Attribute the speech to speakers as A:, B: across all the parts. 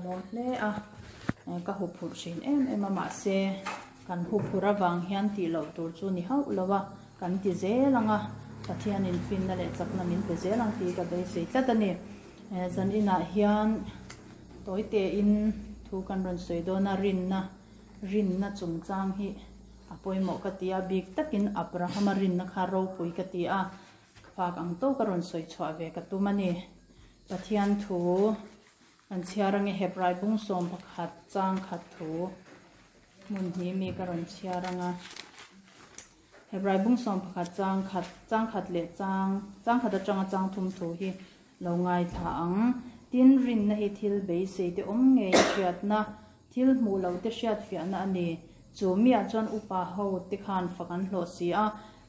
A: lawm hle a, ka huphurh thin em em a mahse kan huphurh avang hian tih loh tur chu ni hauh lo a, kan ti zel ang a, Pathianin finna leh chakna min pe zel ang tih ka beisei tlat a ni. Zan inah hian tawi tein thu kan rawn sawi dawn a, rinna rinna chungchang hi a pawimawh ka ti a, bik takin Abrahama rinna kha ropui ka ti a, fak ang tawk a rawn sawi chhuah ve ka tum a ni. Pathian thu kan chhiar ange Hebrai bung 11 chang khat thu hmun hnih mi ka rawn chhiar anga Hebrai bung 11 chang khat chang khat leh chang chang khat atanga chang thum thu hi lo ngai thla ang. Tin rinna hi thil beisei te awm ngei a hriatna thil hmuh lo te hriat fiahna a ni. Chu miah chuan upa ho te khan fak an hlawh si a,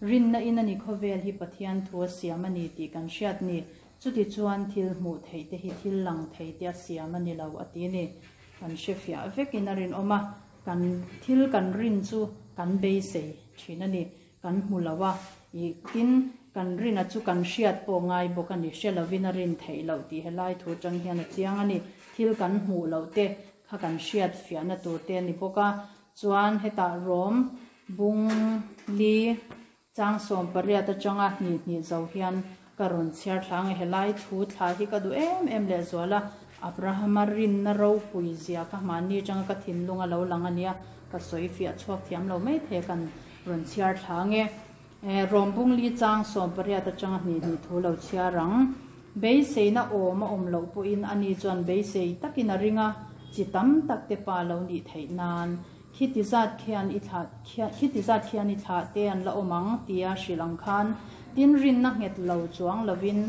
A: rinna in ani khawvel hi Pathian thu a siam a ni tih kan hriat ni. Chuti chuan thil hmuh theih te hi thil lang thei te a siam a ni lo a ti ni. Kan hre fiah vekin a rinawm a, kan thil kan rin chu kan beisei thin a ni. Kan hmu lo a, ih tin kan rina chu kan hriat pawh ngai bawk a ni. Hre lovin a rin theih loh tih helai thu atang hian a chiang a ni. Thil kan hmuh loh te kha kan hriat fiahna tur te a ni bawk a. Chuan hetah Rom bung li chang 18 atanga hnih hnih zo hian ka rawn chhiar thla ang e. Helai thu thla hi ka duh em em lehzual a, Abrahama rinna ropui zia kha mahni atanga ka thinlung a lo lang a nia, ka sawi fiah chhuak thiam lo mai thei a kan rawn chhiar thla ang e. Rom bung li chang 18 atanga hnih hnih thu lo chhiar ang. Beiseina awm a awm loh pawhin ani chuan beisei takin a ring a, chi tam tak te pa lo nih theih nan khiti zat khian i thlah khiti zat khian i thlah te an la awm ang tia hrilh ang khan tin rinna nghet lo chuang lovin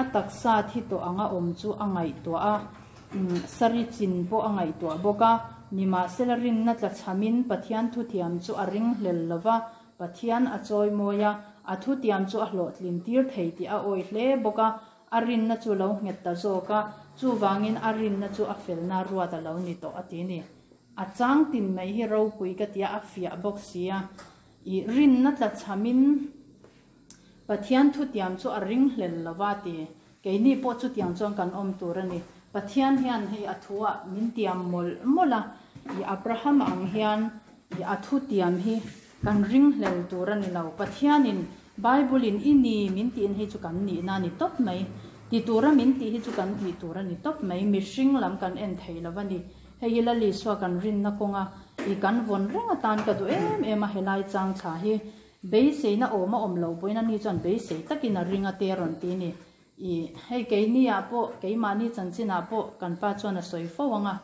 A: a taksa thi tawh anga awm chu a ngaihtuah a, sari chin pawh a ngaihtuah bawk a, nimahsela rinna tla chhamin Pathian thuthiam chu a ring hlel lova, Pathian a chawi mawi a, a thutiam chu a hlawhtlin tir thei tih a awi hle bawk a, a rinna chu lo nghet ta zawk a, chuvangin a rinna chu a felna ruat a lo ni tawh a ti ni. A chang tin mai hi ropui ka tia a fiah bawk si a, ih rinna tla chhamin Pathian thutiam chu a ring hlel lova ti. Keini pawh chutiang chuan kan awm tur a ni. Pathian hian hei a thuah min tiam mawlh mawlh a, ih Abraham ang hian ih a thutiam hi kan ring hlel tur a ni lo. Pathianin Bible in i ni min tiin hei chu kan nihna a ni tawp mai. Ti tura min tih hi chu kan tih tur a ni tawp mai. Mihring lam kan en thei lo a ni. Hei hi Lal Isua kan rinna kawnga ih kan vawn reng atan ka duh em em a helai chang thla hi. Beiseina awm a awm loh pawhin ani chuan beisei takin a ring a te a rawn ti a ni. Ih, hei keini-ah pawh, keimahni chanchinah pawh kan pa chuan a sawi fo ang a.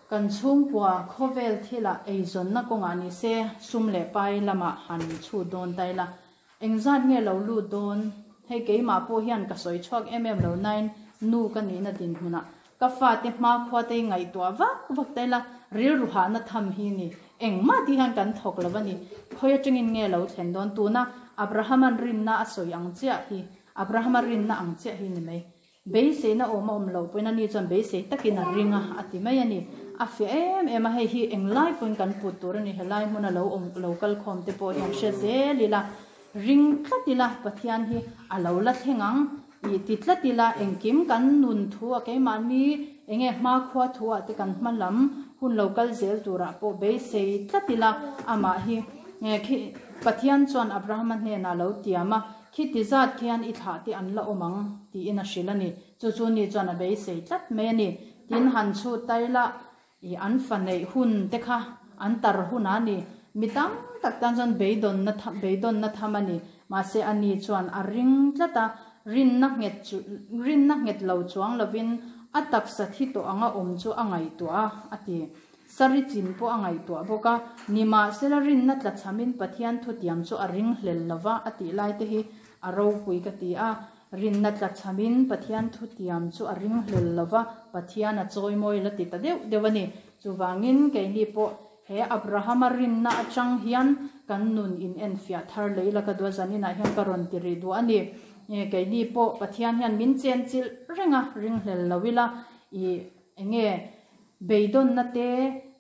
A: Kan chhungkua khawvel thilah eizawnna kawngah ni se sum leh pai lamah han chhut dawn ta ila. Engzat nge lo lut dawn? Hei keimah pawh hian ka sawi chhuak em em lo nain nu ka nihna dinhmunah ka fate hmakhua te ngaihtuah vak vak ta ila rilru hahna tham hi ni. Engmah tih hian kan thawk lo a ni. Khawi atangin nge lo thlen dawn? Tuna Abraham-a'n rinna a sawi ang chiah hi, Abraham-a rinna ang chiah hi ni mai. Beiseina awm a awm loh pawhin ani chuan beisei takin a ring a, a ti mai a ni. A fiah em em a, hei hi englai pawhin kan put tur a ni. Helai hmuna lo awm lo kal khawm te pawh hian hre zel ila, ring tlat ila Pathian hi a lo la thleng ang ih ti tlat ila engkim kan nun thu a keimahni enge hmakhua thu ah te kan hma lam hun lo kal zel turah pawh beisei tlat ila amah hi khi Pathian chuan Abrahama hnenah lo tiam a, Khiti zat khian i thlah te an la awm ang, tiin a hrilh a ni. Chu chu ni chuan a beisei tlat mai a ni. Tin, han chhut tai la, i an fa neih hun te kha an tar hunah a ni. Mi tam tak tan chuan beidawnna tham, beidawnna tham a ni. Mahse a ni chuan a ring tlat a, rinna nghet chu, rinna nghet lo chuang lovin a taksa thi tawh anga awm chu a ngaihtuah a, a ti. Sari chin pawh a ngaihtuah bawk a, nimahsela rinna tla chhamin Pathian thutiam chu a ring hlel lova a tih lai te hi a ropui ka ti a, rinna tla chhamin Pathian thutiam chu a ring hlel lova Pathian a chawimawi la ti ta deuh deuh a ni. Chuvangin keini pawh he Abrahama rinna atang hian kan nun in enfiah thar leh ila ka duh a, zaninah hian ka rawn ti rih duh a ni. Keini pawh Pathian hian min chenchilh reng a, ring hlel lo ila i enge Beidawnna te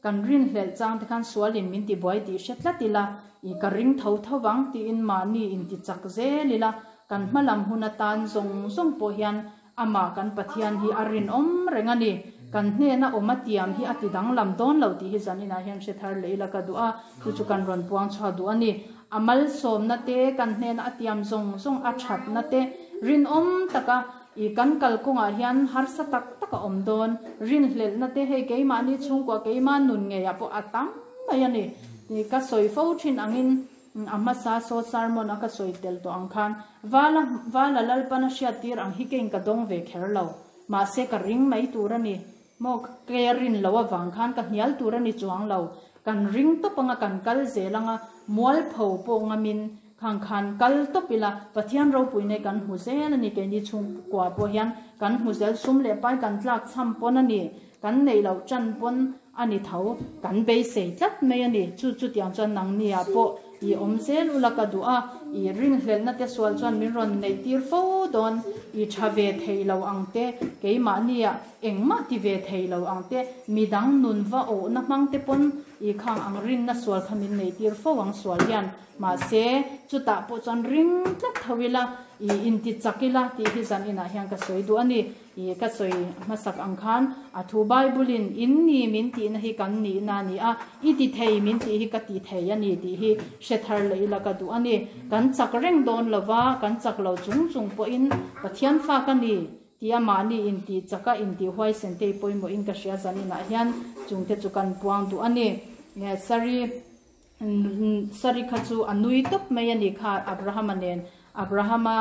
A: kan rinhlelh chang te khan sualin min ti buai tih hre tlat ila, i ka ring tho tho vang tiin mahni inti chak zel ila, kan hma lam hun atan zawng zawng pawh hian amah kan Pathian hi a rinawm reng a ni. Kan hnena awm a tiam hi a ti danglam dawn lo tih hi zaninah hian hre thar leh ila ka duh a, chu chu kan rawn puang chhuak duh a ni. A malsawmna te, kan hnena a tiam zawng zawng a thatna te rinawm taka i kan kalkawngah hian harsa tak tak a awm dawn. Rinhlelhna te hei keimahni chhungkua keimah nun ngeiah pawh a tam mai a ni. Ka sawi fo thin angin A hmasa saw sermon a ka sawi tel tawh ang khan Vala Vala Lalpan a hriattir ang hi keiin ka dawng ve kher lo. Mahse ka ring mai tur a ni. Maw kei a rin loh avang khan ka hnial tur a ni chuang lo. Kan ring tawp anga kan kal zel anga mualpho pawh ngamin khang khan kal tawp ila Pathian ropui nei kan hmu zel a ni keini chhungkua pawh hian kan hmu zel sum leh pai kan tlak chham pawn a ni. Kan neih loh tan pawn a ni tho, kan beisei tlat mai a ni. Chu chutiang chuan nangniah pawh i awm zel ula ka duh a, i rinhlelhna te sual chuan min rawn neih tir fo dawn, i tha ve thei lo ang te, keimahniah engmah ti ve thei lo ang te, midang nun va awhna hmang te pawn i khang ang rinna sual kha min neih tir fo ang sual hian. Mahse, chutah pawh chuan ring tlat tho ila, i inti chak ila tih hi zan inah hian ka sawi duh a ni. I ka sawi hmasak ang khan a thu Bible-in in ni min tihna hi kan nihna a ni a, i ti thei min tih hi ka ti thei a ni tih hi hre thar leh ila ka duh a ni. Kan chak reng dawn lova, kan chak lo chung chung pawhin Pathian fa ka ni tia mahni intih chaka intih huaisen te hi pawimawhin ka hria zaninah hian chungte chu kan puang duh a ni. Sari Sari kha chu a nui tawp mai a ni kha Abrahama nen. Abrahama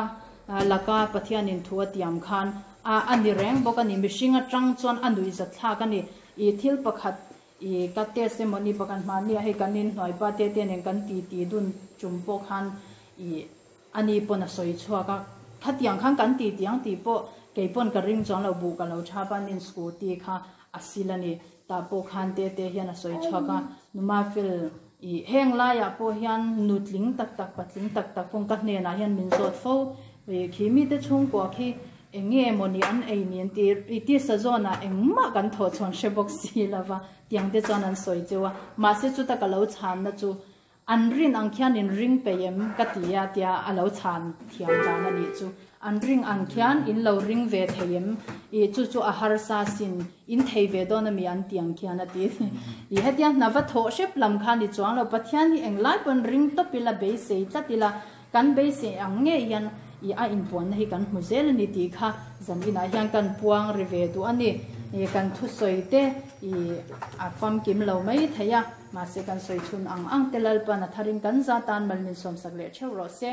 A: laka Pathianin thu a tiam khan a a ni reng bawk a ni. Mihring atang chuan a nuih zat thlak a ni. I thil pakhat i ka test emaw ni pakhat hmahni ah hei kan inhnuai pa te te nen kan ti ti dun chum pawh khan i a ni pawn a sawi chhuak a. Khatiang khan kan ti ti ang tih pawh kei pawn ka ring chuang lo buh ka lo thap a nin scooty kha a sil a ni. Tah pawh khan te te hian a sawi chhuak a, Numa fel i heng laiah pawh hian nutling tak tak patling tak tak pawh ka hnenah hian min zawt fo i khi mite chhungkua khi eng nge mawni an ei ni an ti i tisa zawnah engmah kan thawh chhawn hre bawk si lova tiang te chuan an sawi cheu a, mahse chuta ka lo chhanna chu An rin ang khian in ring peih em? Ka ti a tia a lo chhan thiam dan a nih chu. An ring ang khian in lo ring ve thei em? Ih chu chu a harsa sin, in thei ve dawn a mi an ti ang khian a ti. Ih hetia hna va thawh hrep lam kha ni chuang lo, Pathian hi englai pawn ring tawp ila, beisei tlat ila, kan beisei ang ngei hian ih a inpuanna hi kan hmu zel a ni tih kha zan inah hian kan puang ri ve duh a ni. Ih kan thusawi te ih a famkim lo mai thei a. Mahse kan sawi chhun ang ang te Lalpan a tharin kan za tan mal min sawmsak leh theuh rawh se.